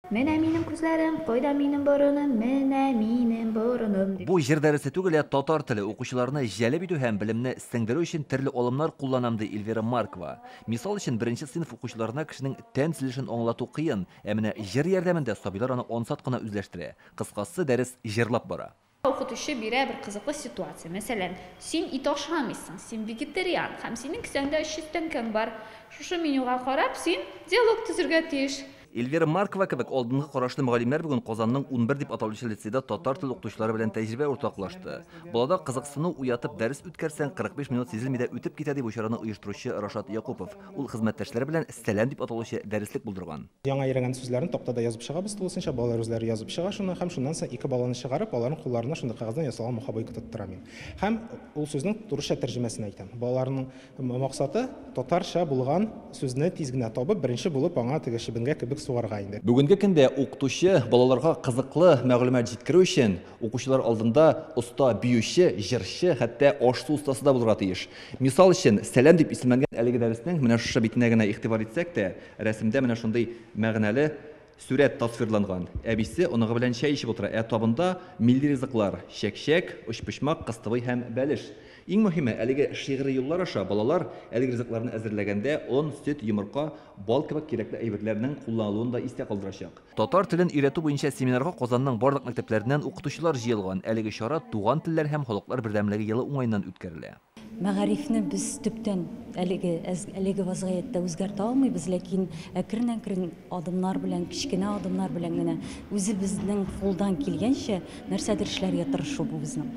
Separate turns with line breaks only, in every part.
Менә минем күзләрем, кайда минем борыным, менә минем борыным, дип.
Бу җыр дәресе түгел, ә татар теле. Укучыларны җәлеп итү һәм белемне сеңдерү өчен төрле алымнар кулланам, ди Эльвира Маркова. Мисал өчен, беренче сыйныф укучыларына кешенең тән төзелешен аңлату кыен, ә менә җыр ярдәмендә сабыйлар аны ансат кына үзләштерә. Кыскасы, дәрес җырлап бара.
Укытучы бирә бер кызыклы ситуация. Мәсәлән, син ит ашамыйсың, син вегетариан һәм синең кесәңдә 300 тәңкәң бар. Шушы менюга карап, син диалог төзергә тиеш.
Эльвира Маркова кебек алдынгы карашлы мөгаллимнәр бүген Казанның 11 дип аталучы лицейда татар теле укытучылары белән тәҗрибә уртаклашты. Балада кызыксыну уятып дәрес үткәрсәң, 45 минут сизелми дә үтеп китә, ди бу чараны оештыручы Рашат Якупов. Ул хезмәттәшләре белән Сәлам дип аталучы дәреслек булдырган.
Яңа өйрәнгән сүзләрне тактада язып чыгабыз тулысынча, балалар үзләре язып чыга шуны һәм шуннан соң ике баланы чыгарып, аларның кулларына шундый кәгазьдән ясалган мухобойка тоттырам мин. Һәм ул сүзнең урысча тәрҗемәсен әйтәм. Балаларның максаты татарча булган сүзне тиз генә табып, беренче булып аңа теге чебенгә кебек сугарга инде.
Бүгенге көндә укытучы балаларга кызыклы мәгълүмат җиткерү өчен укучылар алдында оста биюче, җырчы, хәтта аш-су остасы да булырга тиеш. Мисал өчен, Сәлам дип исемләнгән әлеге дәреснең менә шушы битенә генә игътибар итсәк тә, рәсемдә менә шундый мәгънәле сурәт тасвирланган. Әбисе оныгы белән чәй эчеп утыра, ә табында милли ризыклар: чәк-чәк, өчпочмак, кыстыбый һәм бәлеш. Иң мөһиме, әлеге шигъри юллар аша балалар әлеге ризыкларны әзерләгәндә он, сөт, йомырка, бал кебек кирәкле әйберләрнең кулланылуын да истә калдырачак. Татар телен өйрәтү буенча семинарга Казанның барлык мәктәпләреннән укытучылар җыелган. Әлеге чара Туган телләр һәм халыклар бердәмлеге елы уңаеннан үткәрелә.
Мәгарифне без төптән әлеге әлеге вазгыятьтә үзгәртә алмыйбыз, ләкин әкрен-әкрен адымнар белән, кечкенә адымнар белән генә үзебезнең кулдан килгәнчә нәрсәдер эшләргә тырышу бу безнең.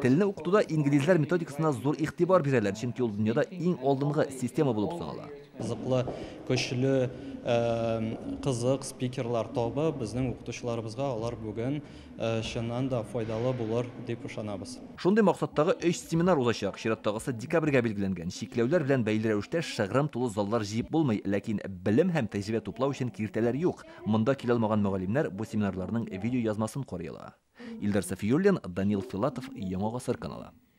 Телне укытуда инглизләр методикасына зур игътибар бирәләр, чөнки ул дөньяда иң алдынгы система булып санала.
Кызыклы, көчле, кызык спикерлар табып, безнең укытучыларыбызга алар бүген чыннан да файдалы булыр дип ышанабыз.
Шундый максаттагы 3 семинар узачак. Чираттагысы декабрьгә билгеләнгән. Чикләүләр белән бәйле рәвештә шыгрым тулы заллар җыеп булмый, ләкин белем һәм тәҗрибә туплау өчен киртәләр юк. Монда килә алмаган мөгаллимнәр бу семинарларның видео язмасын карый ала. Илдар Сафиуллин, Данил Филатов, Яңа Гасыр каналы.